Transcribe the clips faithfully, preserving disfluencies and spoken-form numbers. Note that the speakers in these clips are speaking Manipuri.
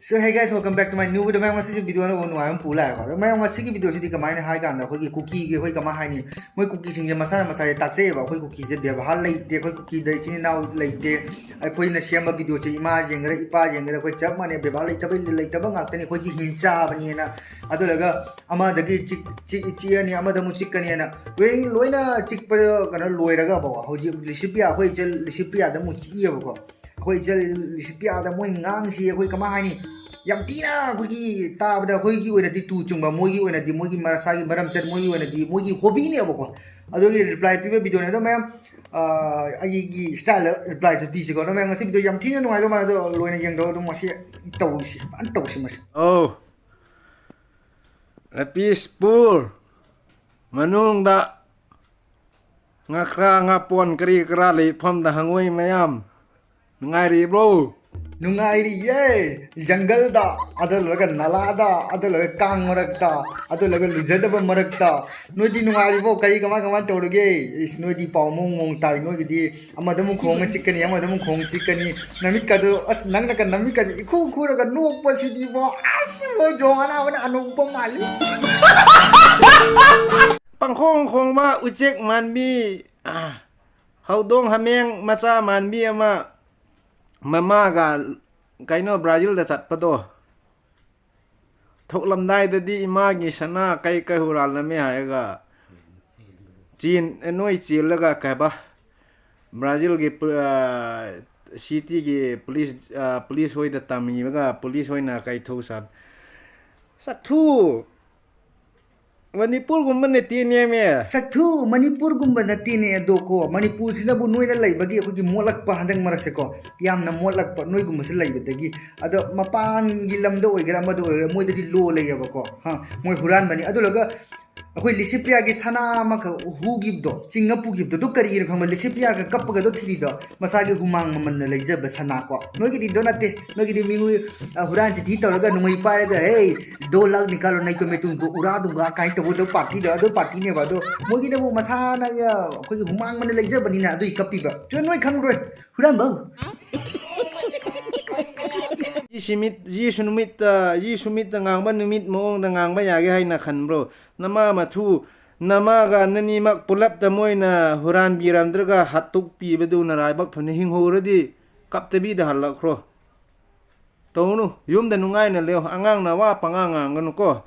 So hey guys, welcome back to my new video. ꯃꯌꯥꯝ, ꯉꯁꯤꯁꯨ ꯚꯤꯗꯤꯑꯣ ꯑꯅꯧꯕ ꯅꯨꯡꯉꯥꯏꯕ ꯑꯃ ꯄꯨ ꯂꯥꯛꯑꯦꯀꯣ꯫ ꯑꯗꯣ ꯃꯌꯥꯝ, ꯉꯁꯤꯒꯤ ꯚꯤꯗꯤꯑꯣꯁꯤꯗꯤ ꯀꯃꯥꯏꯅ ꯍꯥꯏ ꯀꯥꯟꯗ, ꯑꯩꯈꯣꯏꯒꯤ ꯀꯨꯀꯤꯒꯤ, ꯑꯩꯈꯣꯏ ꯀꯃꯥꯏ ꯍꯥꯏꯅꯤ, ꯃꯣꯏ ꯀꯨꯀꯤꯁꯤꯡꯁꯦ ꯃꯁꯥꯅ ꯃꯁꯥꯁꯦ ꯇꯥꯛꯆꯩꯑꯕ꯫ "ꯑꯩꯈꯣꯏ ꯀꯨꯀꯤꯁꯦ ꯕꯦꯕꯥꯔ ꯂꯩꯇꯦ, ꯑꯩꯈꯣꯏ ꯀꯨꯀꯤꯗ ꯏꯆꯤꯟ ꯏꯅꯥꯎ ꯂꯩꯇꯦ, ꯑꯩꯈꯣꯏꯅ ꯁꯦꯝꯕ ꯚꯤꯗꯤꯑꯣꯁꯦ ꯏꯃꯥ ꯌꯦꯡꯒꯦꯔꯥ ꯏꯄꯥ ꯌꯦꯡꯒꯦꯔꯥ ꯑꯩꯈꯣꯏ ꯆꯞ ꯃꯥꯟꯅꯩ, ꯕꯦꯕꯥꯔ ꯂꯩꯇꯕ, ꯂꯩꯇꯕ ꯉꯥꯛꯇꯅꯤ, ꯑꯩꯈꯣꯏꯁꯤ ꯍꯤꯡ ꯆꯥꯕꯅꯦꯅ"꯫ ꯑꯗꯨ ꯂꯣꯏꯔꯒ ꯑꯃꯗꯒꯤ ꯆꯤꯛ-, ꯆꯤꯛ-, ꯆꯤꯛꯑꯅꯤ, ꯑꯃꯗ ꯑꯃꯨꯛ ꯆꯤꯛꯀꯅꯤꯅ ꯂꯣꯏ-, ꯂꯣꯏꯅ ꯆꯤꯛꯄ ꯀꯩꯅꯣ ꯂꯣꯏꯔꯒꯕꯀꯣ, ꯍꯧꯖꯤꯛ ꯂꯤꯁꯤꯄ꯭ꯔꯤꯌꯥ, ꯑꯩꯈꯣꯏ ꯏꯆꯜ ꯂꯤꯁꯤꯄ꯭ꯔꯤꯌꯥꯗ ꯑꯃꯨꯛ ꯆꯤꯛꯏꯑꯕꯀꯣ꯫ ꯑꯩꯈꯣꯏ ꯏꯆꯜ ꯂꯤꯁꯤꯄ꯭ꯔꯤꯌꯥꯗ ꯃꯣꯏ ꯉꯥꯡꯁꯤ, ꯑꯩꯈꯣꯏ ꯀꯃꯥꯏ ꯍꯥꯏꯅꯤ, ꯌꯥꯝ ꯊꯤꯅ ꯑꯩꯈꯣꯏꯒꯤ ꯇꯥꯕꯗ ꯑꯩꯈꯣꯏꯒꯤ ꯑꯣꯏꯅꯗꯤ ꯇꯨ ꯆꯨꯡꯕ, ꯃꯣꯏꯒꯤ ꯑꯣꯏꯅꯗꯤ ꯃꯣꯏꯒꯤ ꯃꯁꯥꯒꯤ ꯃꯔꯝꯆꯠ, ꯃꯣꯏꯒꯤ ꯑꯣꯏꯅꯗꯤ ꯃꯣꯏꯒꯤ ꯍꯣꯕꯤꯅꯦꯕꯀꯣ꯫ ꯑꯗꯨꯒꯤ ꯔꯤꯄ꯭ꯂꯥꯏ ꯄꯤꯕ ꯚꯤꯗꯤꯑꯣꯅꯦ꯫ ꯑꯗꯣ ꯃꯌꯥꯝ, ꯑ, ꯑꯩꯒꯤ ꯁ꯭ꯇꯥꯏꯜꯗ ꯔꯤꯄ꯭ꯂꯥꯏꯁꯦ ꯄꯤꯁꯤꯀꯣ꯫ ꯑꯗꯣ ꯃꯌꯥꯝ, ꯉꯁꯤ ꯚꯤꯗꯤꯑꯣ ꯌꯥꯝ ꯊꯤꯅ ꯅꯨꯡꯉꯥꯏꯗꯧ ꯃꯥꯜꯂꯦ꯫ ꯑꯗꯣ ꯂꯣꯏꯅ ꯌꯦꯡꯗꯧ ꯑꯗꯨꯝ ꯃꯁꯤ ꯇꯧꯁꯤ, ꯐꯖꯅ ꯇꯧꯁꯤ ꯃꯁꯤ꯫ ꯑꯧ, ꯔꯄꯤꯁ ꯄꯨꯜ ꯃꯅꯨꯡꯗ ꯉꯥꯈ꯭ꯔꯥ ꯉꯥꯄꯣꯟ ꯀꯔꯤ ꯀꯔꯥ ꯂꯩꯐꯝꯗ ꯍꯪꯉꯣꯏ ꯃꯌꯥꯝ ꯅꯨꯡꯉꯥꯏꯔꯤꯕ꯭ꯔꯣ? ꯅꯨꯡꯉꯥꯏꯔꯤꯌꯦ꯫ ꯖꯪꯒꯜꯗ, ꯑꯗꯨ ꯂꯣꯏꯔꯒ ꯅꯂꯥꯗ, ꯑꯗꯨ ꯂꯣꯏꯔꯒ ꯀꯥꯡ ꯃꯔꯛꯇ, ꯑꯗꯨ ꯂꯣꯏꯔꯒ ꯂꯨꯖꯗꯕ ꯃꯔꯛꯇ꯫ ꯅꯣꯏꯗꯤ ꯅꯨꯡꯉꯥꯏꯔꯤꯕꯣ? ꯀꯔꯤ, ꯀꯃꯥꯏ ꯀꯃꯥꯏ ꯇꯧꯔꯤꯒꯦ? ꯏꯁ, ꯅꯣꯏꯗꯤ ꯄꯥꯎ ꯃꯑꯣꯡ ꯃꯑꯣꯡ ꯇꯥꯏ꯫ ꯅꯣꯏꯒꯤꯗꯤ ꯑꯃꯗ ꯑꯃꯨꯛ ꯈꯣꯡꯉ ꯆꯤꯛꯀꯅꯤ, ꯑꯃꯗ ꯑꯃꯨꯛ ꯈꯣꯡ ꯆꯤꯛꯀꯅꯤ꯫ ꯅꯃꯤꯠꯀꯗꯣ, ꯑꯁ, ꯅꯪꯅꯀ ꯅꯃꯤꯠꯀꯁꯦ ꯏꯈꯨ ꯈꯨꯔꯒ ꯅꯣꯛꯄꯁꯤꯗꯤꯕꯣ, ꯑꯁ, ꯏꯕꯣ, ꯖꯣꯡ ꯑꯅꯥꯕꯅ ꯑꯅꯣꯛꯄ ꯃꯥꯜꯂꯤ꯫ ꯄꯪꯈꯣꯡ ꯈꯣꯡꯕ ꯎꯆꯦꯛ ꯃꯥꯟꯕꯤ, ꯑꯥ, ꯍꯧꯗꯣꯡ ꯍꯥꯃꯦꯡ ꯃꯆꯥ ꯃꯥꯟꯕꯤ ꯑꯃ ꯃꯃꯥꯒ ꯀꯩꯅꯣ ꯕ꯭ꯔꯥꯖꯤꯜꯗ ꯆꯠꯄꯗꯣ, ꯊꯣꯛꯂꯝꯗꯥꯏꯗꯗꯤ ꯏꯃꯥꯒꯤ ꯁꯅꯥ ꯀꯩ ꯀꯩ ꯍꯨꯔꯥꯜꯂꯝꯃꯦ ꯍꯥꯏꯔꯒ ꯆꯦꯟ-, ꯅꯣꯏ ꯆꯦꯜꯂꯒ ꯀꯩꯕ, ꯕ꯭ꯔꯥꯖꯤꯜꯒꯤ ꯄꯨ-, ꯑ, ꯁꯤꯇꯤꯒꯤ ꯄꯨꯂꯤꯁ, ꯑ, ꯄꯨꯂꯤꯁ ꯍꯣꯏꯗ ꯇꯝꯃꯤꯕꯒ ꯄꯨꯂꯤꯁ ꯍꯣꯏꯅ ꯀꯩ ꯊꯧ ꯁꯥ-, ꯆꯠꯊꯨ꯫ ꯃꯅꯤꯄꯨꯔꯒꯨꯝꯕ ꯅꯠꯇꯦꯅꯦꯃꯦ꯫ ꯆꯠꯊꯨ, ꯃꯅꯤꯄꯨꯔꯒꯨꯝꯕ ꯅꯠꯇꯦꯅꯦ ꯑꯗꯣ ꯀꯣ, ꯃꯅꯤꯄꯨꯔꯁꯤꯅꯕꯨ ꯅꯣꯏꯅ ꯂꯩꯕꯒꯤ ꯑꯩꯈꯣꯏꯒꯤ ꯃꯣꯠꯂꯛꯄ ꯍꯟꯗꯛ ꯃꯔꯛꯁꯦꯀꯣ, ꯌꯥꯝꯅ ꯃꯣꯠꯂꯛꯄ ꯅꯣꯏꯒꯨꯝꯕꯁꯦ ꯂꯩꯕꯗꯒꯤ꯫ ꯑꯗꯣ ꯃꯄꯥꯟꯒꯤ ꯂꯝꯗ ꯑꯣꯏꯒꯦꯔꯥ ꯑꯃꯗ ꯑꯣꯏꯒꯦꯔꯥ ꯃꯣꯏꯗꯗꯤ ꯂꯣ ꯂꯩꯌꯦꯕꯀꯣ, ꯍꯥ, ꯃꯣꯏ ꯍꯨꯔꯥꯟꯕꯅꯤ꯫ ꯑꯗꯨ ꯂꯣꯏꯔꯒ ꯑꯩꯈꯣꯏ ꯂꯤꯁꯤꯄ꯭ꯔꯤꯌꯥꯒꯤ ꯁꯅꯥ ꯑꯃꯈꯛ ꯍꯨꯈꯤꯕꯗꯣ, ꯆꯤꯡꯉ ꯄꯨꯈꯤꯕꯗꯣ, ꯑꯗꯨ ꯀꯔꯤꯒꯤꯅꯣ ꯈꯪꯕ? ꯂꯤꯁꯤꯄ꯭ꯔꯤꯌꯥꯒ ꯀꯞꯄꯒꯗꯣ ꯊꯤꯔꯤꯗꯣ, ꯃꯁꯥꯒꯤ ꯍꯨꯃꯥꯡ ꯃꯃꯟꯅ ꯂꯩꯖꯕ ꯁꯅꯥ ꯀꯣ꯫ ꯅꯣꯏꯒꯤꯗꯤ ꯑꯗꯨ ꯅꯠꯇꯦ, ꯅꯣꯏꯒꯤꯗꯤ ꯃꯤꯉꯣꯏ, ꯑ, ꯍꯨꯔꯥꯟ ꯆꯤꯊꯤ ꯇꯧꯔꯒ ꯅꯣꯡꯃꯩ ꯄꯥꯏꯔꯒ, "ꯍꯦ, ꯗꯣ ꯂꯥꯛ ꯅꯤꯀꯥꯂꯣ ꯅꯩ ꯇꯣꯃꯦ ꯇꯨꯝꯀꯣ ꯎꯔꯥ ꯗꯨꯝꯒ" ꯀꯥꯏꯅ ꯇꯧꯕꯗꯣ ꯄꯥꯔꯇꯤꯗꯣ, ꯑꯗꯨ ꯄꯥꯔꯇꯤꯅꯦꯕ꯫ ꯑꯗꯣ ꯃꯣꯏꯒꯤꯅꯕꯨ ꯃꯁꯥꯅ, ꯑ, ꯑꯩꯈꯣꯏꯒꯤ ꯍꯨꯃꯥꯡ ꯃꯃꯟꯅ ꯂꯩꯖꯕꯅꯤꯅ ꯑꯗꯨꯒꯤ ꯀꯞꯄꯤꯕ꯫ ꯆꯨ, ꯅꯣꯏ ꯈꯪꯗ꯭ꯔꯣꯏ, ꯍꯨꯔꯥꯟꯕ꯫ ꯁꯤꯃꯤꯠ, ꯖꯤꯁꯨ ꯅꯨꯃꯤꯠꯇ, ꯖꯤꯁꯨ ꯃꯤꯠꯇ ꯉꯥꯡꯕ ꯅꯨꯃꯤꯠ ꯃꯑꯣꯡꯗ ꯉꯥꯡꯕ ꯌꯥꯒꯦ ꯍꯥꯏꯅ ꯈꯟꯕ꯭ꯔꯣ? ꯅꯃꯥ ꯃꯊꯨ, ꯅꯃꯥꯒ ꯅꯅꯤꯃꯛ ꯄꯨꯂꯞꯇ ꯃꯣꯏꯅ ꯍꯨꯔꯥꯟꯕꯤꯔꯝꯗ꯭ꯔꯒ ꯍꯥꯠꯇꯣꯛꯄꯤꯕꯗꯨ ꯅꯔꯥꯏꯕꯛ ꯐꯅ ꯍꯤꯡꯍꯧꯔꯗꯤ ꯀꯞꯇꯕꯤꯗ ꯍꯜꯂꯛꯈ꯭ꯔꯣ꯫ ꯇꯧꯅꯨ, ꯌꯨꯝꯗ ꯅꯨꯡꯉꯥꯏꯅ ꯂꯩꯌꯣ, ꯑꯉꯥꯡꯅ ꯋꯥ ꯄꯉꯥꯡ ꯉꯥꯡꯒꯅꯨꯀꯣ꯫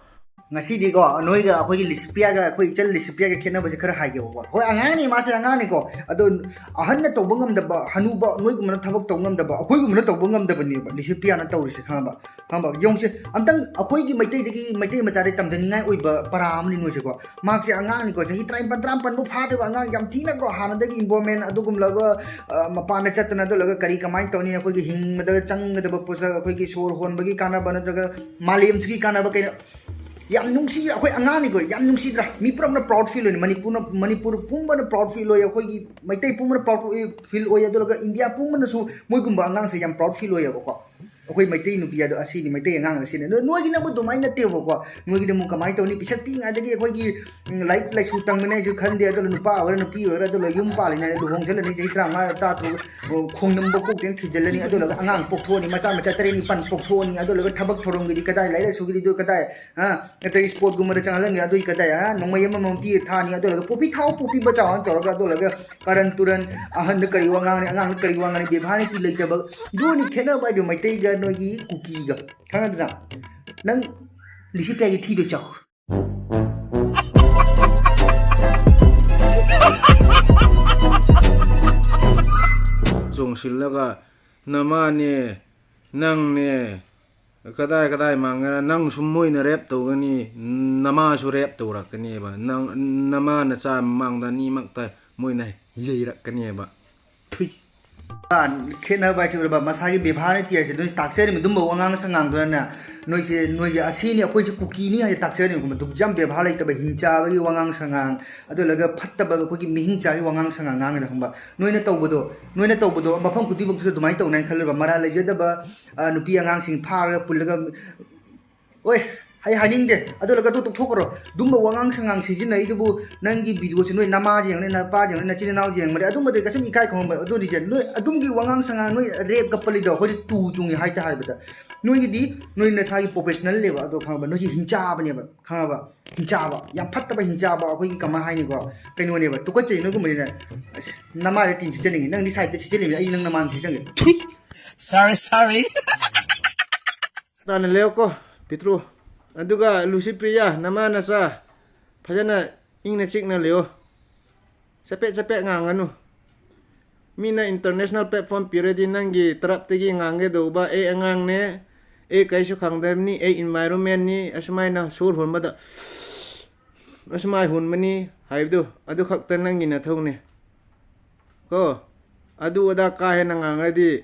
ꯉꯁꯤꯗꯤꯀꯣ, ꯅꯣꯏꯒ ꯑꯩꯈꯣꯏꯒꯤ ꯂꯤꯁꯤꯄ꯭ꯔꯤꯌꯥꯒ, ꯑꯩꯈꯣꯏ ꯏꯆꯜ ꯂꯤꯁꯤꯄ꯭ꯔꯤꯌꯥꯒ ꯈꯦꯠꯅꯕꯁꯦ ꯈꯔ ꯍꯥꯏꯒꯦꯕꯀꯣ꯫ ꯍꯣꯏ, ꯑꯉꯥꯡꯅꯤ, ꯃꯥꯁꯦ ꯑꯉꯥꯡꯅꯤꯀꯣ, ꯑꯗꯣ ꯑꯍꯟꯅ ꯇꯧꯕ ꯉꯝꯗꯕ, ꯍꯅꯨꯕ ꯅꯣꯏꯒꯨꯝꯕꯅ ꯊꯕꯛ ꯇꯧꯕ ꯉꯝꯗꯕ, ꯑꯩꯈꯣꯏꯒꯨꯝꯕꯅ ꯇꯧꯕ ꯉꯝꯗꯕꯅꯦꯕ ꯂꯤꯁꯤꯄ꯭ꯔꯤꯌꯥꯅ ꯇꯧꯔꯤꯁꯦ, ꯈꯪꯉꯕ? ꯈꯪꯉꯕ? ꯌꯦꯡꯉꯨꯁꯦ, ꯑꯝꯇꯪ ꯑꯩꯈꯣꯏꯒꯤ ꯃꯩꯇꯩꯗꯒꯤ, ꯃꯩꯇꯩ ꯃꯆꯥꯗꯒꯤ ꯇꯝꯖꯅꯤꯡꯉꯥꯏ ꯑꯣꯏꯕ ꯄꯔꯥ ꯑꯃꯅꯤ ꯅꯣꯏꯁꯦꯀꯣ꯫ ꯃꯍꯥꯛꯁꯦ ꯑꯉꯥꯡꯅꯤꯀꯣ, ꯆꯍꯤ ꯇꯔꯥꯅꯤꯄꯥꯟ, ꯇꯔꯥꯃꯥꯄꯟꯕꯨ ꯐꯥꯗꯣꯏꯕ ꯑꯉꯥꯡ, ꯌꯥꯝ ꯊꯤꯅꯀꯣ, ꯍꯥꯟꯅꯗꯒꯤ ꯏꯟꯚꯣꯜꯃꯦꯟ ꯑꯗꯨꯒꯨꯝꯂꯒ, ꯑ, ꯃꯄꯥꯟꯗ ꯆꯠꯇꯅ ꯑꯗꯨꯂꯒ ꯀꯔꯤ ꯀꯃꯥꯏꯅ ꯇꯧꯅꯤ, ꯑꯩꯈꯣꯏꯒꯤ ꯍꯤꯡꯕꯗ ꯆꯪꯒꯗꯕ ꯄꯣꯠꯁꯛ, ꯑꯩꯈꯣꯏꯒꯤ ꯁꯣꯔ ꯍꯣꯟꯕꯒꯤ ꯀꯥꯟꯅꯕ ꯅꯠꯇ꯭ꯔꯒ ꯃꯥꯂꯦꯝꯁꯤꯒꯤ ꯀꯥꯟꯅꯕ ꯀꯩꯅꯣ, ꯌꯥꯝ ꯅꯨꯡꯁꯤ, ꯑꯩꯈꯣꯏ ꯑꯉꯥꯡꯅꯤꯀꯣ, ꯌꯥꯝ ꯅꯨꯡꯁꯤꯗ꯭ꯔꯥ? ꯃꯤ ꯄꯨꯝꯅꯃꯛꯅ ꯄ꯭ꯔꯥꯎꯗ ꯐꯤꯜ ꯑꯣꯏꯅꯤ, ꯃꯅꯤꯄꯨꯔꯅ, ꯃꯅꯤꯄꯨꯔ ꯄꯨꯝꯕꯅ ꯄ꯭ꯔꯥꯎꯗ ꯐꯤꯜ ꯑꯣꯏ, ꯑꯩꯈꯣꯏꯒꯤ ꯃꯩꯇꯩ ꯄꯨꯝꯕꯅ ꯄ꯭ꯔꯥꯎꯗ ꯐꯤꯜ ꯑꯣꯏ, ꯑꯗꯨꯂꯒ ꯏꯟꯗꯤꯌꯥ ꯄꯨꯝꯕꯅꯁꯨ ꯃꯣꯏꯒꯨꯝꯕ ꯑꯉꯥꯡꯁꯦ ꯌꯥꯝ ꯄ꯭ꯔꯥꯎꯗ ꯐꯤꯜ ꯑꯣꯏꯌꯦꯕꯀꯣ꯫ ꯑꯩꯈꯣꯏ ꯃꯩꯇꯩ ꯅꯨꯄꯤ ꯑꯗꯣ ꯑꯁꯤꯅꯤ, ꯃꯩꯇꯩ ꯑꯉꯥꯡ ꯑꯁꯤꯅꯤ꯫ ꯑꯗꯣ ꯅꯣꯏꯒꯤꯅꯕꯨ ꯑꯗꯨꯃꯥꯏꯅ ꯅꯠꯇꯦꯕꯀꯣ꯫ ꯅꯣꯏꯒꯤꯗꯤ ꯑꯃꯨꯛ ꯀꯃꯥꯏꯅ ꯇꯧꯅꯤ? ꯄꯤꯁꯛ ꯄꯤꯛꯏꯉꯩꯗꯒꯤ ꯑꯩꯈꯣꯏꯒꯤ, ꯎꯝ, ꯂꯥꯏꯔꯤꯛ ꯂꯥꯏꯁꯨ ꯇꯝꯕꯅꯦꯁꯨ ꯈꯟꯗꯦ, ꯑꯗꯨꯒ ꯅꯨꯄꯥ ꯑꯣꯏꯔ ꯅꯨꯄꯤ ꯑꯣꯏꯔ, ꯑꯗꯨꯒ ꯌꯨꯝ ꯄꯥꯜꯂꯤꯉꯩꯗ ꯂꯨꯍꯣꯡꯁꯜꯂꯅꯤ, ꯆꯍꯤ ꯇꯔꯥꯃꯉꯥ, ꯇꯔꯥꯇꯔꯨꯛ, ꯑꯣ, ꯈꯣꯡꯅꯝꯕ ꯀꯣꯛꯇꯦꯅ ꯊꯤꯖꯤꯜꯂꯅꯤ, ꯑꯗꯨꯒ ꯑꯉꯥꯡ ꯄꯣꯛꯊꯣꯛꯑꯅꯤ, ꯃꯆꯥ ꯃꯆꯥ ꯇꯔꯦꯠ ꯅꯤꯄꯥꯟ ꯄꯣꯛꯊꯣꯛꯑꯅꯤ, ꯑꯗꯨꯒ ꯊꯕꯛ ꯊꯧꯔꯝꯒꯤꯗꯤ ꯀꯗꯥꯏ, ꯂꯥꯏꯔꯤꯛ ꯂꯥꯏꯁꯨꯒꯤꯗꯤ ꯑꯗꯨ ꯀꯗꯥꯏ, ꯑ, ꯅꯠꯇ꯭ꯔꯒ ꯏꯁꯄꯣꯔꯠꯀꯨꯝꯕꯗ ꯆꯪꯍꯜꯂꯅꯤ, ꯑꯗꯨꯒꯤ ꯀꯗꯥꯏ, ꯑ, ꯅꯣꯡꯃꯩ ꯑꯃꯃꯝ ꯄꯤꯔ ꯊꯥꯅꯤ, ꯑꯗꯨꯒ ꯄꯣꯄꯤ ꯊꯥꯎ, ꯄꯣꯄꯤ ꯕꯆꯥꯎ ꯑꯅ ꯇꯧꯔꯒ, ꯑꯗꯨꯒ ꯀꯔꯟ ꯇꯨꯔꯟ, ꯑꯍꯟꯗ ꯀꯔꯤ ꯋꯥ ꯉꯥꯡꯅꯤ, ꯑꯉꯥꯡꯗ ꯀꯔꯤ ꯋꯥ ꯉꯥꯡꯅꯤ, ꯕꯦꯕꯥꯔ ꯅꯤꯇꯤ ꯂꯩꯇꯕ, ꯑꯗꯨꯅꯤ ꯈꯦꯠꯅꯕ ꯍꯥꯏꯗꯣ ꯃꯩꯇꯩꯒ ꯅꯣꯏꯒꯤ ꯀꯨꯀꯤꯒ꯫ ꯈꯪꯉꯗ꯭ꯔꯥ? ꯅꯪ ꯂꯤꯁꯤꯡ ꯀꯌꯥꯒꯤ ꯊꯤꯗꯣꯏ ꯆꯥꯎ? ꯆꯣꯡꯁꯤꯜꯂꯒ ꯅꯃꯥꯅꯦ, ꯅꯪꯅꯦ, ꯀꯗꯥꯏ ꯀꯗꯥꯏ ꯃꯥꯡꯒꯦꯔꯥ, ꯅꯪꯁꯨ ꯃꯣꯏꯅ ꯔꯦꯞ ꯇꯧꯒꯅꯤ, ꯅꯃꯥꯁꯨ ꯔꯦꯞ ꯇꯧꯔꯛꯀꯅꯦꯕ, ꯅꯪ, ꯅꯃꯥ ꯅꯆꯥ ꯃꯃꯥꯡꯗ ꯑꯅꯤꯃꯛꯇ ꯃꯣꯏꯅ ꯌꯩꯔꯛꯀꯅꯦꯕ꯫ ꯊꯨꯏ꯫ ꯈꯦꯠꯅꯕ ꯍꯥꯏꯁꯦ ꯎꯔꯕ? ꯃꯁꯥꯒꯤ ꯕꯦꯕꯥꯔ ꯅꯤꯇꯤ ꯍꯥꯏꯁꯦ ꯅꯣꯏ ꯇꯥꯛꯆꯔꯤꯕ ꯑꯗꯨꯝꯕ ꯋꯥꯉꯥꯡ ꯁꯉꯥꯡꯗꯨꯅꯅꯦ, ꯅꯣꯏꯁꯦ, ꯅꯣꯏꯁꯦ ꯑꯁꯤꯅꯤ, ꯑꯩꯈꯣꯏꯁꯦ ꯀꯨꯀꯤꯅꯤ ꯍꯥꯏꯁꯦ ꯇꯥꯛꯆꯔꯤꯕ ꯈꯪꯕ? ꯗꯨꯛ ꯌꯥꯝ ꯕꯦꯕꯥꯔ ꯂꯩꯇꯕ, ꯍꯤꯡꯆꯥꯕꯒꯤ ꯋꯥꯉꯥꯡ ꯁꯉꯥꯡ, ꯑꯗꯨ ꯂꯣꯏꯔꯒ ꯐꯠꯇꯕ ꯑꯩꯈꯣꯏꯒꯤ ꯃꯤꯍꯤꯡ ꯆꯥꯒꯤ ꯋꯥꯉꯥꯡ ꯁꯉꯥꯡ ꯉꯥꯡꯉꯤꯅ ꯈꯪꯕ? ꯅꯣꯏꯅ ꯇꯧꯕꯗꯣ, ꯅꯣꯏꯅ ꯇꯧꯕꯗꯣ ꯃꯐꯝ ꯈꯨꯗꯤꯡꯃꯛꯇꯁꯨ ꯑꯗꯨꯃꯥꯏꯅ ꯇꯧꯅꯤ ꯍꯥꯏꯅ ꯈꯜꯂꯨꯔꯕ? ꯃꯔꯥꯜ ꯂꯩꯖꯗꯕ, ꯑ, ꯅꯨꯄꯤ ꯑꯉꯥꯡꯁꯤꯡ ꯐꯥꯔꯒ ꯄꯨꯜꯂꯒ, ꯑꯣꯏ, ꯑꯩ ꯍꯥꯏꯅꯤꯡꯗꯦ꯫ ꯑꯗꯨ ꯂꯣꯏꯔꯒ ꯑꯗꯨ ꯇꯣꯛꯊꯣꯛꯈ꯭ꯔꯣ꯫ ꯑꯗꯨꯝꯕ ꯋꯥꯉꯥꯡ ꯁꯉꯥꯡ ꯁꯤꯖꯤꯟꯅꯩꯗꯨꯕꯨ ꯅꯪꯒꯤ ꯚꯤꯗꯤꯑꯣꯁꯦ ꯅꯣꯏ ꯅꯃꯥ ꯌꯦꯡꯉꯅꯤ, ꯅꯄꯥ ꯌꯦꯡꯉꯅꯤ, ꯅꯆꯤꯟ ꯅꯅꯥꯎ ꯌꯦꯡꯕꯅꯤ, ꯑꯗꯨꯝꯕꯗꯤ ꯀꯩꯁꯨꯝ ꯏꯀꯥꯏ ꯈꯪꯉꯝꯃꯣꯏ꯫ ꯑꯗꯨꯅꯤꯁꯦ ꯅꯣꯏ ꯑꯗꯨꯝꯒꯤ ꯋꯥꯉꯥꯡ ꯁꯉꯥꯡ ꯅꯣꯏ ꯔꯦꯞ ꯀꯞꯄꯜꯂꯤꯗꯣ ꯑꯩꯈꯣꯏꯗꯤ ꯇꯨ ꯆꯨꯡꯉꯤ ꯍꯥꯏꯇ ꯍꯥꯏꯕꯗ꯫ ꯅꯣꯏꯒꯤꯗꯤ ꯅꯣꯏ ꯅꯁꯥꯒꯤ ꯄ꯭ꯔꯣꯐꯦꯁꯅꯦꯜꯅꯦꯕ, ꯑꯗꯣ ꯈꯪꯉꯕ? ꯅꯣꯏꯒꯤ ꯍꯤꯡꯆꯥꯕꯅꯦꯕ, ꯈꯪꯉꯕ? ꯍꯤꯡꯆꯥꯕ, ꯌꯥꯝ ꯐꯠꯇꯕ ꯍꯤꯡꯆꯥꯕ, ꯑꯩꯈꯣꯏꯒꯤ ꯀꯃꯥꯏ ꯍꯥꯏꯅꯤꯀꯣ, ꯀꯩꯅꯣꯅꯦꯕ, ꯇꯨꯀꯠꯆꯩ ꯅꯣꯏꯒꯨꯝꯕꯅꯤꯅ꯫ ꯑꯁ, ꯅꯃꯥꯏꯗ ꯇꯤꯟ ꯁꯤꯠꯆꯅꯤꯡꯉꯤ, ꯅꯪꯗꯤ ꯁꯥꯏꯗ ꯁꯤꯠꯆꯅꯤꯡꯉꯤ, ꯑꯩ ꯅꯪ ꯅꯃꯥꯡꯗ ꯁꯤꯠꯆꯟꯒꯦ꯫ ꯊꯨꯏ! Sorry, sorry. ꯇꯥꯅ ꯂꯩꯌꯣꯀꯣ, ꯄꯤꯇ꯭ꯔꯨ꯫ ꯑꯗꯨꯒ ꯂꯨꯁꯤꯄ꯭ꯔꯤꯌꯥ, ꯅꯃꯥ ꯅꯆꯥ ꯐꯖꯅ ꯏꯪꯅ ꯆꯤꯛꯅ ꯂꯩꯌꯣ꯫ ꯆꯄꯦꯠ ꯆꯄꯦꯠ ꯉꯥꯡꯒꯅꯨ꯫ ꯃꯤꯅ ꯏꯟꯇꯔꯅꯦꯁꯅꯦꯜ ꯄ꯭ꯂꯦꯠꯐꯣꯝ ꯄꯤꯔꯗꯤ ꯅꯪꯒꯤ ꯇꯔꯞꯇꯒꯤ ꯉꯥꯡꯒꯗꯧꯕ, "ꯑꯩ ꯑꯉꯥꯡꯅꯦ, ꯑꯩ ꯀꯩꯁꯨ ꯈꯪꯗꯕꯅꯤ, ꯑꯩ ꯏꯟꯚꯥꯏꯔꯣꯟꯃꯦꯟꯅꯤ, ꯑꯁꯨꯃꯥꯏꯅ ꯁꯣꯔ ꯍꯣꯟꯕꯗ ꯑꯁꯨꯃꯥꯏ ꯍꯣꯟꯕꯅꯤ" ꯍꯥꯏꯕꯗꯨ, ꯑꯗꯨ ꯈꯛꯇ ꯅꯪꯒꯤ ꯅꯊꯧꯅꯦ꯫ ꯀꯣ, ꯑꯗꯨ ꯑꯗꯥ ꯀꯥ ꯍꯦꯟꯅ ꯉꯥꯡꯉꯗꯤ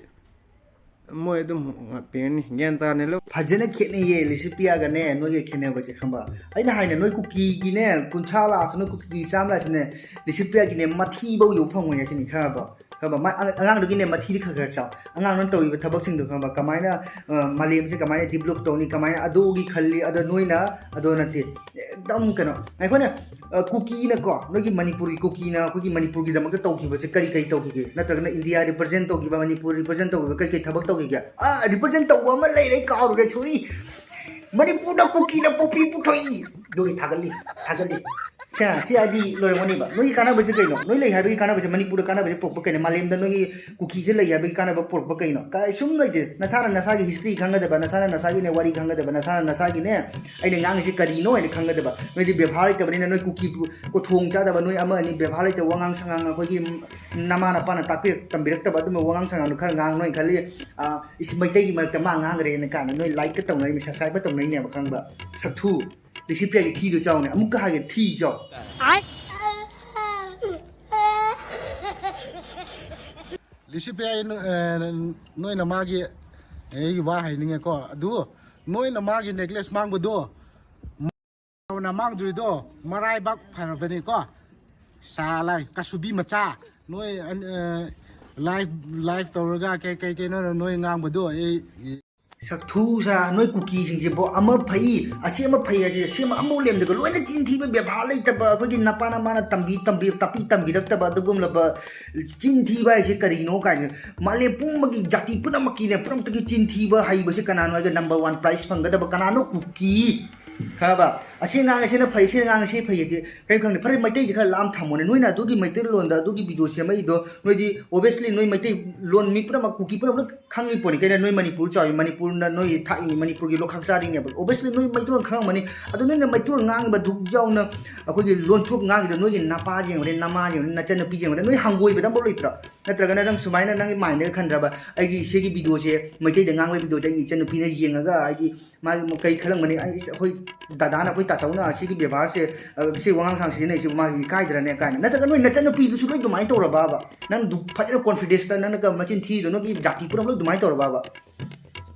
ꯃꯣꯏ ꯑꯗꯨꯝ ꯉꯥꯛꯄꯤꯔꯅꯤ꯫ ꯒ꯭ꯌꯥꯟ ꯇꯥꯅ ꯂꯧ꯫ ꯐꯖꯅ ꯈꯦꯠꯅꯩꯌꯦ ꯂꯤꯁꯤꯄ꯭ꯔꯤꯌꯥꯒꯅꯦ ꯅꯣꯏꯒ ꯈꯦꯠꯅꯕꯁꯦ, ꯈꯪꯕ? ꯑꯩꯅ ꯍꯥꯏꯅ ꯅꯣꯏ ꯀꯨꯀꯤꯒꯤꯅꯦ ꯀꯨꯟꯊ꯭ꯔꯥ ꯂꯥꯛꯑꯁꯨ, ꯅꯣꯏ ꯀꯨꯀꯤ ꯆꯥꯝꯃ ꯂꯥꯛꯑꯁꯨꯅꯦ, ꯂꯤꯁꯤꯄ꯭ꯔꯤꯌꯥꯒꯤꯅꯦ ꯃꯊꯤꯐꯧ ꯌꯧ ꯐꯪꯉꯣꯏ ꯍꯥꯏꯁꯤꯅꯤ, ꯈꯪꯉꯕ? ꯈꯪꯉꯕ? ꯃꯥ ꯑꯉꯥꯡ-, ꯑꯉꯥꯡꯗꯨꯒꯤꯅꯦ ꯃꯊꯤꯗꯤ ꯈꯔ ꯈꯔ ꯆꯥꯎ꯫ ꯑꯉꯥꯡꯅ ꯇꯧꯔꯤꯕ ꯊꯕꯛꯁꯤꯡꯗꯣ, ꯈꯪꯉꯕ? ꯀꯃꯥꯏꯅ, ꯑ, ꯃꯥꯂꯦꯝꯁꯦ ꯀꯃꯥꯏꯅ ꯗꯤꯕ꯭ꯂꯣꯞ ꯇꯧꯅꯤ, ꯀꯃꯥꯏꯅ ꯑꯗꯨꯒꯤ ꯈꯜꯂꯤ, ꯑꯗꯣ ꯅꯣꯏꯅ ꯑꯗꯣ ꯅꯠꯇꯦ꯫ ꯑꯦꯛꯗꯝ ꯀꯩꯅꯣ, ꯑꯩꯈꯣꯏꯅ, ꯑ, ꯀꯨꯀꯤꯅꯀꯣ, ꯅꯣꯏꯒꯤ ꯃꯅꯤꯄꯨꯔꯒꯤ ꯀꯨꯀꯤꯅ ꯑꯩꯈꯣꯏꯒꯤ ꯃꯅꯤꯄꯨꯔꯒꯤꯗꯃꯛꯇ ꯇꯧꯈꯤꯕꯁꯦ ꯀꯔꯤ ꯀꯔꯤ ꯇꯧꯈꯤꯒꯦ? ꯅꯠꯇ꯭ꯔꯒꯅ ꯏꯟꯗꯤꯌꯥ ꯔꯤꯄ꯭ꯔꯖꯦꯟ ꯇꯧꯈꯤꯕ, ꯃꯅꯤꯄꯨꯔ ꯔꯤꯄ꯭ꯔꯖꯦꯟ ꯇꯧꯈꯤꯕ ꯀꯔꯤ ꯀꯔꯤ ꯊꯕꯛ ꯇꯧꯈꯤꯒꯦ? ꯑꯥ, ꯔꯤꯄ꯭ꯔꯖꯦꯟ ꯇꯧꯕ ꯑꯃ ꯂꯩꯔꯦ, ꯑꯩ ꯀꯥꯎꯔꯨꯔꯦ, ꯁꯣꯔꯤ꯫ ꯃꯅꯤꯄꯨꯔꯗ ꯀꯨꯀꯤꯅ ꯄꯣꯛꯄꯤ ꯄꯨꯊꯣꯛꯏ꯫ ꯑꯗꯨꯒꯤ ꯊꯥꯒꯠꯂꯤ, ꯊꯥꯒꯠꯂꯤ꯫ ꯁꯦ, ꯁꯤ ꯍꯥꯏꯗꯤ ꯂꯣꯏꯔꯝꯒꯅꯤꯕ꯫ ꯅꯣꯏꯒꯤ ꯀꯥꯟꯅꯕꯁꯦ ꯀꯩꯅꯣ? ꯅꯣꯏ ꯂꯩ ꯍꯥꯏꯕꯒꯤ ꯀꯥꯟꯅꯕꯁꯦ, ꯃꯅꯤꯄꯨꯔꯗ ꯀꯥꯟꯅꯕꯁꯦ ꯄꯨꯔꯛꯄ ꯀꯩꯅꯣ? ꯃꯥꯂꯦꯝꯗ ꯅꯣꯏꯒꯤ ꯀꯨꯀꯤꯁꯦ ꯂꯩ ꯍꯥꯏꯕꯒꯤ ꯀꯥꯟꯅꯕ ꯄꯨꯔꯛꯄ ꯀꯩꯅꯣ? ꯀꯩꯁꯨꯝ ꯂꯩꯇꯦ꯫ ꯅꯁꯥꯅ ꯅꯁꯥꯒꯤ ꯍꯤꯁꯇ꯭ꯔꯤ ꯈꯪꯒꯗꯕ, ꯅꯁꯥꯅ ꯅꯁꯥꯒꯤꯅꯦ ꯋꯥꯔꯤ ꯈꯪꯒꯗꯕ, ꯅꯁꯥꯅ ꯅꯁꯥꯒꯤꯅꯦ ꯑꯩꯅ ꯉꯥꯡꯉꯤꯁꯦ ꯀꯔꯤꯅꯣ ꯍꯥꯏꯅ ꯈꯪꯒꯗꯕ꯫ ꯅꯣꯏꯗꯤ ꯕꯦꯕꯥꯔ ꯂꯩꯇꯕꯅꯤꯅ, ꯅꯣꯏ ꯀꯨꯀꯤ ꯄꯨ-, ꯀꯣꯊꯣꯡ ꯆꯥꯗꯕ ꯅꯣꯏ ꯑꯃ ꯑꯅꯤ ꯕꯦꯕꯥꯔ ꯂꯩꯇꯕ ꯋꯥꯉꯥꯡ ꯁꯉꯥꯡ, ꯑꯩꯈꯣꯏꯒꯤ ꯅꯃꯥ ꯅꯄꯥꯅ ꯇꯥꯛꯄꯤꯔꯛ ꯇꯝꯕꯤꯔꯛꯇꯕ ꯑꯗꯨꯝꯕ ꯋꯥꯉꯥꯡ ꯁꯉꯥꯡꯗꯣ ꯈꯔ ꯉꯥꯡ ꯅꯣꯏ ꯈꯜꯂꯤ꯫ ꯑꯥ, ꯏꯁ, ꯃꯩꯇꯩꯒꯤ ꯃꯔꯛꯇ ꯃꯥ ꯉꯥꯡꯈ꯭ꯔꯦꯅ ꯀꯥꯏꯅ ꯅꯣꯏ ꯂꯥꯏꯛꯀ ꯇꯧꯅꯔꯤꯃꯤ, ꯁꯕꯁꯀ꯭ꯔꯥꯏꯕꯀ ꯇꯧꯅꯔꯤꯅꯦꯕ, ꯈꯪꯕ? ꯁꯛꯊꯨ꯫ ꯂꯤꯁꯤꯄ꯭ꯔꯤꯌꯥꯒꯤ ꯊꯤꯗꯣ ꯆꯥꯎꯅꯦ꯫ ꯑꯃꯨꯛꯀ ꯍꯥꯏꯒꯦ, ꯊꯤ ꯆꯥꯎ꯫ ꯂꯤꯁꯤꯄ꯭ꯔꯤꯌꯥ, ꯑꯩ ꯅ-, ꯑ, ꯅꯣꯏꯅ ꯃꯥꯒꯤ, ꯑꯩꯒꯤ ꯋꯥ ꯍꯥꯏꯅꯤꯡꯉꯦꯀꯣ꯫ ꯑꯗꯨ ꯅꯣꯏꯅ ꯃꯥꯒꯤ ꯅꯦꯀ꯭ꯂꯦꯁ ꯃꯥꯡꯕꯗꯣ, ꯃꯥꯅ ꯃꯥꯡꯗ꯭ꯔꯤꯗꯣ ꯃꯔꯥꯏꯕꯥꯛ ꯐꯔꯕꯅꯤꯀꯣ꯫ ꯁꯥꯂꯥꯏ, ꯀꯁꯨꯕꯤ ꯃꯆꯥ, ꯅꯣꯏ, ꯑ, ꯂꯥꯏꯐ, ꯂꯥꯏꯐ ꯇꯧꯔꯒ ꯀꯩ, ꯀꯩ, ꯀꯩꯅꯣ ꯅꯣꯏ ꯉꯥꯡꯕꯗꯣ, ꯑꯩ, ꯁꯛꯊꯨ ꯁꯥ ꯅꯣꯏ ꯀꯨꯀꯤꯁꯤꯡꯁꯤꯕꯣ, ꯑꯃ ꯐꯩ, ꯑꯁꯤ ꯑꯃ ꯐꯩ ꯍꯥꯏꯁꯦ, ꯁꯤ ꯑꯃ ꯑꯃꯨꯛ ꯂꯦꯝꯗꯒ ꯂꯣꯏꯅ ꯆꯤꯟ ꯊꯤꯕ, ꯕꯦꯕꯥꯔ ꯂꯩꯇꯕ, ꯑꯩꯈꯣꯏꯒꯤ ꯅꯄꯥ ꯅꯃꯥꯅ ꯇꯝꯕꯤ ꯇꯝꯕꯤ ꯇꯥꯛꯄꯤ ꯇꯝꯕꯤꯔꯛꯇꯕ ꯑꯗꯨꯒꯨꯝꯂꯕ ꯆꯤꯟ ꯊꯤꯕ ꯍꯥꯏꯁꯦ ꯀꯔꯤꯅꯣ ꯀꯥꯏꯅ, ꯃꯥꯂꯦꯝ ꯄꯨꯝꯕꯒꯤ ꯖꯥꯇꯤ ꯄꯨꯝꯅꯃꯛꯀꯤꯅꯦ, ꯄꯨꯝꯅꯃꯛꯇꯒꯤ ꯆꯤꯟ ꯊꯤꯕ ꯍꯩꯕꯁꯦ ꯀꯅꯥꯅꯣ ꯍꯥꯏꯒ number one prize ꯐꯪꯒꯗꯕ ꯀꯅꯥꯅꯣ? ꯀꯨꯀꯤ꯫ ꯈꯪꯉꯕ? ꯑꯁꯤ ꯉꯥꯡꯉꯁꯤꯅ ꯐꯩ, ꯁꯤ ꯉꯥꯡꯉꯁꯤ ꯐꯩ ꯍꯥꯏꯁꯦ ꯀꯔꯤꯝ ꯈꯪꯗꯦ꯫ ꯐꯔꯦ, ꯃꯩꯇꯩꯁꯦ ꯈꯔ ꯂꯥꯝ ꯊꯝꯃꯣꯅꯦ꯫ ꯅꯣꯏꯅ ꯑꯗꯨꯒꯤ ꯃꯩꯇꯩꯂꯣꯟꯗ ꯑꯗꯨꯒꯤ ꯚꯤꯗꯤꯑꯣ ꯁꯦꯝꯃꯛꯏꯗꯣ, ꯅꯣꯏꯗꯤ obviously ꯅꯣꯏ ꯃꯩꯇꯩ ꯂꯣꯟ ꯃꯤ ꯄꯨꯝꯅꯃꯛ, ꯀꯨꯀꯤ ꯄꯨꯝꯅꯃꯛ ꯂꯣꯏ ꯈꯪꯉꯤ ꯄꯣꯠꯅꯤ ꯀꯩꯅꯣ꯫ ꯅꯣꯏ ꯃꯅꯤꯄꯨꯔ ꯆꯥꯎꯏ, ꯃꯅꯤꯄꯨꯔꯅ ꯅꯣꯏ ꯊꯥꯛꯏꯅꯤ, ꯃꯅꯤꯄꯨꯔꯒꯤ ꯂꯣꯟꯈꯛ ꯆꯥꯔꯤꯅꯦꯕ꯫ Obviously ꯅꯣꯏ ꯃꯩꯇꯩꯂꯣꯟ ꯈꯪꯉꯝꯃꯅꯤ꯫ ꯑꯗꯣ ꯅꯣꯏꯅ ꯃꯩꯇꯩꯂꯣꯟ ꯉꯥꯡꯉꯤꯕ ꯗꯨꯛ ꯌꯥꯎꯅ ꯑꯩꯈꯣꯏꯒꯤ ꯂꯣꯟꯊꯣꯛ ꯉꯥꯡꯉꯤꯗꯣ ꯅꯣꯏꯒꯤ ꯅꯄꯥ ꯌꯦꯡꯉꯨꯅꯦ, ꯅꯃꯥ ꯌꯦꯡꯉꯨꯅꯦ, ꯅꯆꯟꯅꯨꯄꯤ ꯌꯦꯡꯉꯨꯅꯦ, ꯅꯣꯏ ꯍꯪꯒꯣꯏꯕꯗ ꯑꯃꯐꯥꯎ ꯂꯩꯇ꯭ꯔꯣ? ꯅꯠꯇ꯭ꯔꯒꯅ ꯅꯪ ꯁꯨꯃꯥꯏꯅ ꯅꯪꯒꯤ ꯃꯥꯏꯟꯗꯒ ꯈꯟꯗ꯭ꯔꯕ, ꯑꯩꯒꯤ ꯏꯆꯦꯒꯤ ꯚꯤꯗꯤꯑꯣꯁꯦ, ꯃꯩꯇꯩꯗ ꯉꯥꯡꯕꯒꯤ ꯚꯤꯗꯤꯑꯣꯁꯦ ꯑꯩꯒꯤ ꯏꯆꯟꯅꯨꯄꯤꯅ ꯌꯦꯡꯉꯒ ꯑꯩꯒꯤ ꯃꯥꯒꯤ ꯀꯩ ꯈꯜꯂꯝꯒꯅꯤ? ꯑꯩ, ꯑꯩꯈꯣꯏ ꯗꯗꯥꯅ, ꯑꯩꯈꯣꯏ ꯇꯥꯆꯧꯅ ꯑꯁꯤꯒꯤ ꯕꯦꯕꯥꯔꯁꯦ, ꯑ, ꯁꯤ ꯋꯥꯉꯥꯡ ꯁꯉꯥꯡ ꯁꯤꯖꯤꯟꯅꯩꯁꯤꯕꯨ ꯃꯥꯒꯤ ꯏꯀꯥꯏꯗ꯭ꯔꯅꯦ ꯀꯥꯏꯅ, ꯅꯠꯇ꯭ꯔꯒ ꯅꯣꯏ ꯅꯆꯟꯅꯨꯄꯤꯗꯨꯁꯨ ꯂꯣꯏ ꯑꯗꯨꯃꯥꯏꯅ ꯇꯧꯔꯕꯕ? ꯅꯪ ꯗꯨ-, ꯐꯖꯅ ꯀꯣꯟꯐꯤꯗꯦꯟꯁꯇ ꯅꯪꯅꯒ ꯃꯆꯤꯟ ꯊꯤꯔꯤꯗꯣ ꯅꯣꯏꯒꯤ ꯖꯥꯇꯤ ꯄꯨꯝꯅꯃꯛ ꯂꯣꯏ ꯑꯗꯨꯃꯥꯏꯅ ꯇꯧꯔꯕꯕ?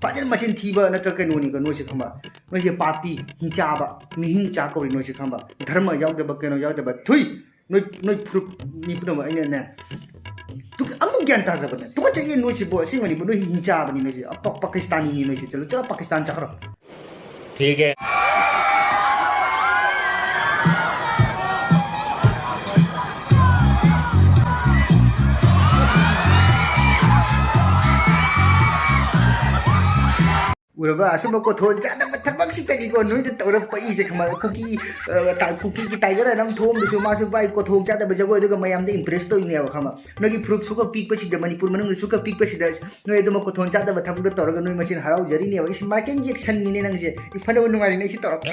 ꯐꯖꯅ ꯃꯆꯤꯟ ꯊꯤꯕ ꯅꯠꯇ꯭ꯔ ꯀꯩꯅꯣꯅꯤꯀꯣ ꯅꯣꯏꯁꯦ, ꯈꯪꯕ? ꯅꯣꯏꯁꯦ ꯄꯥꯄꯤ, ꯍꯤꯡꯆꯥꯕ, ꯃꯤꯍꯤꯡ ꯆꯥ ꯀꯧꯔꯤ ꯅꯣꯏꯁꯦ, ꯈꯪꯕ? ꯙꯔꯃ ꯌꯥꯎꯗꯕ, ꯀꯩꯅꯣ ꯌꯥꯎꯗꯕ, ꯊꯨꯏ! ꯅꯣꯏ, ꯅꯣꯏ ꯐꯨꯔꯨꯞ ꯃꯤ ꯄꯨꯝꯅꯃꯛ ꯑꯩꯅꯅꯦ, ꯇꯨ-, ꯑꯃꯨꯛ ꯒ꯭ꯌꯥꯟ ꯇꯥꯗ꯭ꯔꯕꯅꯦ꯫ ꯇꯨꯀꯠꯆꯩꯌꯦ ꯅꯣꯏꯁꯤꯕꯣ, ꯑꯁꯦꯡꯕꯅꯤꯕꯣ, ꯅꯣꯏ ꯍꯤꯡꯆꯥꯕꯅꯤ ꯅꯣꯏꯁꯦ꯫ ꯑꯄ-, ꯄꯥꯀꯤꯁꯇꯥꯅꯤꯅꯤ ꯅꯣꯏꯁꯦ꯫ ꯆꯠꯂꯣ, ꯆꯠꯂꯣ, ꯄꯥꯀꯤꯁꯇꯥꯟ ꯆꯠꯈ꯭ꯔꯣ꯫ ठीक है। ꯎꯔꯕ? ꯑꯁꯨꯝꯕ ꯀꯣꯊꯣꯟ ꯆꯥꯗꯕ ꯊꯕꯛꯁꯤꯗꯒꯤꯀꯣ ꯅꯣꯏꯗ ꯇꯧꯔꯛꯄ ꯏꯁꯦ, ꯈꯪꯕ? ꯀꯨꯀꯤ, ꯑ, ꯇꯥ-, ꯀꯨꯀꯤꯒꯤ ꯇꯥꯏꯒꯔ ꯑꯅ ꯑꯃ ꯊꯣꯛꯑꯝꯕꯁꯨ ꯃꯥꯁꯨ ꯚꯥꯏ ꯀꯣꯊꯣꯟ ꯆꯥꯗꯕ ꯖꯒꯣꯏ ꯑꯗꯨꯒ ꯃꯌꯥꯝꯗ ꯏꯝꯄ꯭ꯔꯦꯁ ꯇꯧꯔꯤꯅꯦꯕ, ꯈꯪꯕ? ꯅꯣꯏꯒꯤ ꯐꯨꯔꯨꯞ ꯁꯨꯀ ꯄꯤꯛꯄꯁꯤꯗ, ꯃꯅꯤꯄꯨꯔ ꯃꯅꯨꯡꯗ ꯁꯨꯀ ꯄꯤꯛꯄꯁꯤꯗ ꯅꯣꯏ ꯑꯗꯨꯝꯕ ꯀꯣꯊꯣꯟ ꯆꯥꯗꯕ ꯊꯕꯛꯇꯣ ꯇꯧꯔꯒ ꯅꯣꯏ ꯃꯁꯦꯟ ꯍꯔꯥꯎꯖꯔꯤꯅꯦꯕ꯫ ꯏꯁ, ꯃꯥꯏꯀꯦꯜ ꯖꯦꯛꯁꯟꯅꯤꯅꯦ ꯅꯪꯁꯦ꯫ ꯏ, ꯐꯅꯕ ꯅꯨꯡꯉꯥꯏꯔꯤꯅꯦ, ꯑꯩꯁꯨ ꯇꯧꯔꯛꯀꯦ꯫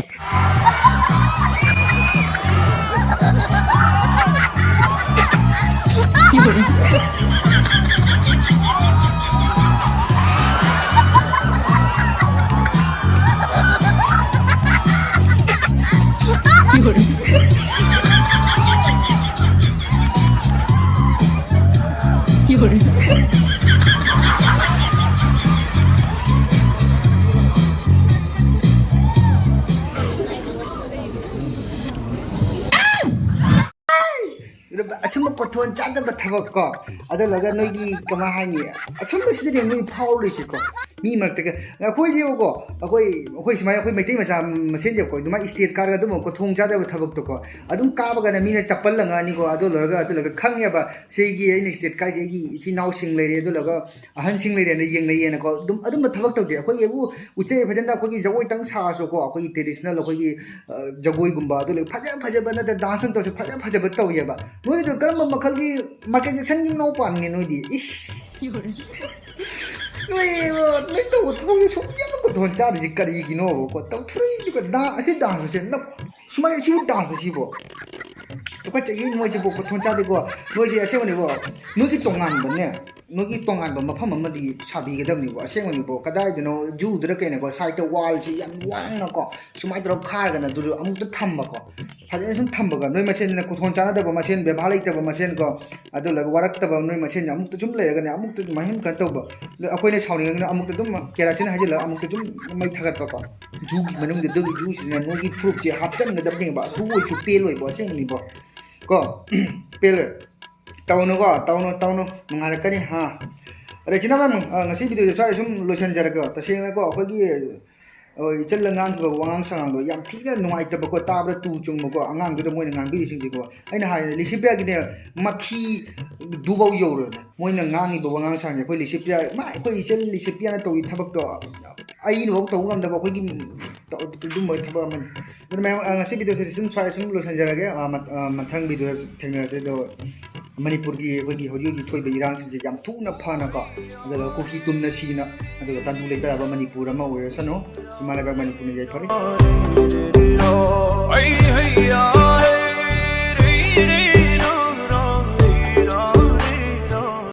ꯑꯁꯨꯝꯕ ꯀꯣꯊꯣꯟ ꯆꯥꯗꯕ ꯊꯕꯛ ꯀꯣ, ꯑꯗꯨꯂꯒ ꯅꯣꯏꯒꯤ ꯀꯃꯥꯏ ꯍꯥꯏꯅꯤ, ꯑꯁꯨꯝꯕꯁꯤꯗꯅꯦ ꯅꯣꯏ ꯐꯥꯎꯔꯤꯁꯤꯀꯣ꯫ ꯃꯤ ꯃꯔꯛꯇꯒ ꯑꯩꯈꯣꯏꯁꯦꯕꯀꯣ, ꯑꯩꯈꯣꯏ ꯑꯩꯈꯣꯏ ꯁꯨꯃꯥꯏꯅ ꯑꯩꯈꯣꯏ ꯃꯩꯇꯩ ꯃꯆꯥ ꯃꯁꯦꯟꯁꯦꯕꯀꯣ, ꯑꯗꯨꯃꯥꯏꯅ state card ꯑꯗꯨꯝꯕ ꯈꯨꯗꯣꯡ ꯆꯥꯗꯕ ꯊꯕꯛꯇꯣꯀꯣ, ꯑꯗꯨꯝ ꯀꯥꯕꯒꯅ ꯃꯤꯅ ꯆꯄꯜ ꯂꯪꯉꯛꯑꯅꯤꯀꯣ꯫ ꯑꯗꯨ ꯂꯣꯏꯔꯒ ꯑꯗꯨ ꯂꯣꯏꯔꯒ ꯈꯪꯉꯦꯕ, ꯁꯤꯒꯤ ꯑꯩꯅ state cardꯁꯦ ꯑꯩꯒꯤ ꯏꯆꯤꯟ ꯏꯅꯥꯎꯁꯤꯡ ꯂꯩꯔꯦ, ꯑꯗꯨ ꯂꯣꯏꯔꯒ ꯑꯍꯟꯁꯤꯡ ꯂꯩꯔꯦꯅ ꯌꯦꯡꯅꯩꯌꯦꯅꯀꯣ꯫ ꯑꯗꯨꯝ ꯑꯗꯨꯝꯕ ꯊꯕꯛ ꯇꯧꯗꯦ꯫ ꯑꯩꯈꯣꯏꯒꯤꯕꯨ ꯎꯆꯩ ꯐꯖꯅ ꯑꯩꯈꯣꯏꯒꯤ ꯖꯒꯣꯏꯇꯪ ꯁꯥꯔꯁꯨꯀꯣ, ꯑꯩꯈꯣꯏꯒꯤ traditional ꯑꯩꯈꯣꯏꯒꯤ ꯖꯒꯣꯏꯒꯨꯝꯕ, ꯑꯗꯨ ꯂꯩ ꯐꯖ ꯐꯖꯕ ꯅꯠꯇ꯭ꯔ dance ꯑꯃ ꯇꯧꯔꯁꯨ ꯐꯖ ꯐꯖꯕ ꯇꯧꯋꯦꯕ꯫ ꯅꯣꯏꯗꯣ ꯀꯔꯝꯕ ꯃꯈꯜꯒꯤ Michael Jacksonꯒꯤ ꯃꯅꯥꯎ ꯄꯥꯟꯒꯦ ꯅꯣꯏꯗꯤ? ꯏꯁ! ꯅꯣꯏ, ꯅꯣꯏ ꯇꯧꯕ ꯊꯕꯛꯁꯦ ꯁꯨꯛꯌꯥꯝ ꯈꯨꯗꯣꯡ ꯆꯥꯗ꯭ꯔꯤꯁꯦ ꯀꯔꯤꯒꯤꯅꯣꯕꯀꯣ? ꯇꯧꯊꯣꯔꯛꯏꯗꯨꯒ ꯗꯥ-, ꯑꯁꯤ dance ꯁꯦ ꯅꯞ-, ꯁꯨꯃꯥꯏꯅ ꯁꯤꯕꯨ dance ꯁꯤꯕꯣ? ꯂꯨꯄꯥ ꯆꯍꯤ ꯃꯣꯏꯁꯤꯕꯨ ꯈꯨꯗꯣꯡ ꯆꯥꯗꯦꯀꯣ꯫ ꯅꯣꯏꯁꯦ ꯑꯁꯦꯡꯕꯅꯦꯀꯣ, ꯅꯣꯏꯒꯤ ꯇꯣꯉꯥꯟꯕꯅꯦ, ꯅꯣꯏꯒꯤ ꯇꯣꯉꯥꯟꯕ ꯃꯐꯝ ꯑꯃꯗꯤ ꯁꯥꯕꯤꯒꯗꯕꯅꯤꯕꯣ꯫ ꯑꯁꯦꯡꯕꯅꯤꯕꯣ, ꯀꯗꯥꯏꯗꯅꯣ zoo ꯗꯔ ꯀꯩꯅꯣꯀꯣ, side ꯇ wall ꯁꯤ ꯌꯥꯝ ꯋꯥꯡꯅꯀꯣ, ꯁꯨꯃꯥꯏꯅ ꯇꯧꯔꯒ ꯈꯥꯔꯒꯅ ꯑꯗꯨꯗ ꯑꯃꯨꯛꯇ ꯊꯝꯕꯀꯣ, ꯐꯖꯅ ꯁꯨꯝ ꯊꯝꯕꯒ, ꯅꯣꯏ ꯃꯁꯦꯟꯁꯤꯅ ꯈꯨꯗꯣꯡ ꯆꯥꯟꯅꯗꯕ ꯃꯁꯦꯟ, ꯕꯦꯕꯥꯔ ꯂꯩꯇꯕ ꯃꯁꯦꯟꯀꯣ, ꯑꯗꯨ ꯂꯣꯏꯔꯒ ꯋꯥꯔꯛꯇꯕ ꯅꯣꯏ ꯃꯁꯦꯟꯁꯦ ꯑꯃꯨꯛꯇ ꯁꯨꯝ ꯂꯩꯔꯒꯅꯦ, ꯑꯃꯨꯛꯇ ꯑꯗꯨꯃꯥꯏꯅ ꯁꯨꯝ ꯀꯩꯅꯣ ꯇꯧꯕ꯫ ꯑꯗꯣ ꯑꯩꯈꯣꯏꯅ ꯁꯥꯎꯅꯤꯡꯉꯒꯅ ꯑꯃꯨꯛꯇ ꯑꯗꯨꯝ ꯀꯦꯔꯥꯁꯤꯟ ꯍꯩꯖꯤꯜꯂꯒ ꯑꯃꯨꯛꯇ ꯑꯗꯨꯝ ꯃꯩ ꯊꯥꯒꯠꯄꯀꯣ꯫ Zoo ꯒꯤ ꯃꯅꯨꯡꯗ ꯑꯗꯨꯒꯤ zoo ꯁꯤꯅ ꯅꯣꯏꯒꯤ proof ꯁꯦ ꯍꯥꯞꯆꯟꯒꯗꯕꯅꯦꯕ꯫ ꯑꯗꯨ ꯑꯣꯏꯔꯁꯨ ꯄꯦꯜꯂꯣꯏꯕ, ꯑꯁꯦꯡꯕꯅꯤꯕꯣ꯫ ꯀꯣ? ꯄꯦꯜꯂꯣꯏ꯫ ꯇꯧꯅꯨꯀꯣ, ꯇꯧꯅꯨ, ꯇꯧꯅꯨ꯫ ꯅꯨꯡꯉꯥꯏꯔꯛꯀꯅꯤ, ꯍꯥ? ꯑꯗ ꯏꯆꯤꯟ ꯏꯅꯥꯎ ꯃꯌꯥꯝ, ꯑ, ꯉꯁꯤ video ꯁꯦ ꯁ꯭ꯋꯥꯏꯗ ꯁꯨꯝ ꯂꯣꯏꯁꯤꯟꯖꯔꯒꯦ꯫ ꯇꯁꯦꯡꯅꯀꯣ, ꯑꯩꯈꯣꯏꯒꯤ, ꯑ, ꯏꯆꯜꯅ ꯉꯥꯡꯈꯤꯕ ꯋꯥꯉꯥꯡ ꯁꯉꯥꯡꯗꯣ ꯌꯥꯝ ꯊꯤꯅ ꯅꯨꯡꯉꯥꯏꯇꯕꯀꯣ, ꯇꯥꯕꯗ ꯇꯨ ꯆꯨꯡꯕꯀꯣ, ꯑꯉꯥꯡꯗꯨꯗ ꯃꯣꯏꯅ ꯉꯥꯡꯕꯤꯔꯤꯁꯤꯡꯁꯤꯀꯣ꯫ ꯑꯩꯅ ꯍꯥꯏꯔꯦ, ꯂꯤꯁꯤꯄ꯭ꯔꯤꯌꯥꯒꯤꯅꯦ, ꯃꯊꯤꯗꯨꯐꯥꯎ ꯌꯧꯔꯣꯏꯅꯦ ꯃꯣꯏꯅ ꯉꯥꯡꯉꯤꯕ ꯋꯥꯉꯥꯡ ꯁꯉꯥꯡꯁꯦ꯫ ꯑꯩꯈꯣꯏ ꯂꯤꯁꯤꯄ꯭ꯔꯤꯌꯥ, ꯃꯥ, ꯑꯩꯈꯣꯏ ꯏꯆꯜ ꯂꯤꯁꯤꯄ꯭ꯔꯤꯌꯥꯅ ꯇꯧꯔꯤ ꯊꯕꯛꯇꯣ ꯑꯩꯅꯐꯥꯎ ꯇꯧꯕ ꯉꯝꯗꯕ ꯑꯩꯈꯣꯏꯒꯤ ꯇꯧ-, ꯑꯗꯨꯝꯕ ꯊꯕꯛ ꯑꯃꯅꯤ꯫ ꯑꯗꯨꯅ ꯃꯌꯥꯝ, ꯑ, ꯉꯁꯤ video ꯁꯦ ꯁꯨꯝ ꯁ꯭ꯋꯥꯏꯗ ꯁꯨꯝ ꯂꯣꯏꯁꯤꯟꯖꯔꯒꯦ꯫ ꯑ, ꯃ-, ꯑ, ꯃꯊꯪ video ꯗ ꯊꯦꯡꯅꯔꯁꯦ꯫ ꯑꯗꯣ ꯃꯅꯤꯄꯨꯔꯒꯤ ꯑꯩꯈꯣꯏꯒꯤ ꯍꯧꯖꯤꯛ ꯍꯧꯖꯤꯛ ꯊꯣꯛꯏꯕ ꯏꯔꯥꯡꯁꯤꯡꯁꯦ ꯌꯥꯝ ꯊꯨꯅ ꯐꯅꯀꯣ, ꯑꯗꯨꯒ ꯀꯨꯀꯤ ꯇꯨꯝꯅ ꯁꯤꯅ, ꯑꯗꯨꯒ ꯇꯥꯡꯗꯨ ꯂꯩꯇꯥꯕ ꯃꯅꯤꯄꯨꯔ ꯑꯃ ꯑꯣꯏꯔꯁꯅꯨ꯫ ꯏꯃꯥ ꯂꯩꯕꯥꯛ ꯃꯅꯤꯄꯨꯔꯅ ꯌꯥꯏꯐꯔꯦ꯫